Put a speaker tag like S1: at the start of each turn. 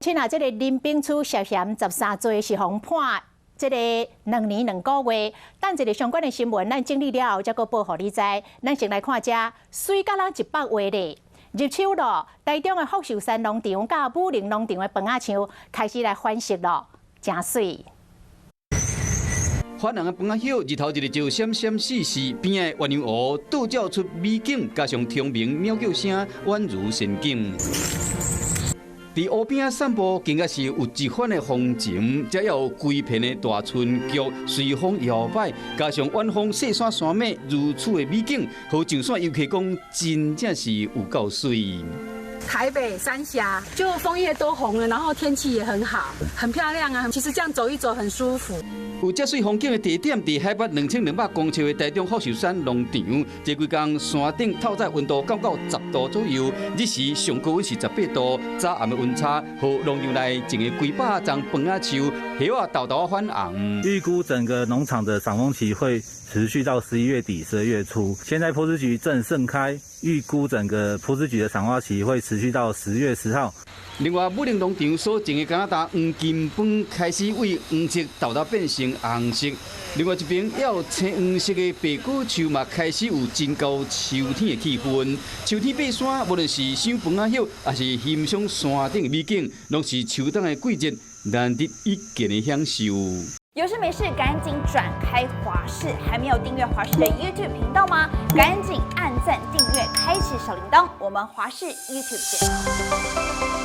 S1: 親啊，這个林秉樞涉嫌13罪是予判這个2年2個月。等一个相關的新聞，咱整理了後，才閣報予你知。咱先來看這媠甲人100畫咧。入秋咯，台中的福壽山農場佮武陵農場的棗仔樹開始來反色咯，誠媠。
S2: 泛紅的棗仔葉，日頭日日就閃閃爍爍，邊仔的鸳鸯湖倒照出美景，加上蟲鳴鳥叫聲，宛如仙境。佇湖邊仔散步，感覺是有一番的風情，這有規片的大春菊隨風搖擺，加上遠方雪山山脈如此的美景，予上山遊客講真正是有夠媠。
S3: 台北三峽就楓葉都紅了，然後天氣也很好，很漂亮啊。其實這樣走一走很舒服。
S2: 有這媠風景的地點，佇海拔2200公尺的台中福壽山農場，這幾工山頂透早溫度降到10度左右，日時上高溫是18度，早暗的溫差，予農場內種的幾百叢棗仔樹，葉仔沓沓泛紅。
S4: 預估整個農場的賞楓期會持續到11月底、12月初。現在波斯菊正盛開，預估整個波斯菊的賞花期會持續到10月10號。
S2: 另外，武陵農場所種的加拿大黃金棗開始為黃色沓沓變成紅色。另外一邊，也有青黃色的白果樹嘛，開始有真夠秋天的氣氛。秋天爬山，無論是賞棗仔葉，抑是欣賞山頂的美景，攏是秋冬的季節難得一見的享受。
S5: 有事沒事，趕緊轉開華視，還沒有訂閱華視的 YouTube 頻道嗎？趕緊按讚、訂閱、開啟小鈴鐺，我們華視 YouTube 見。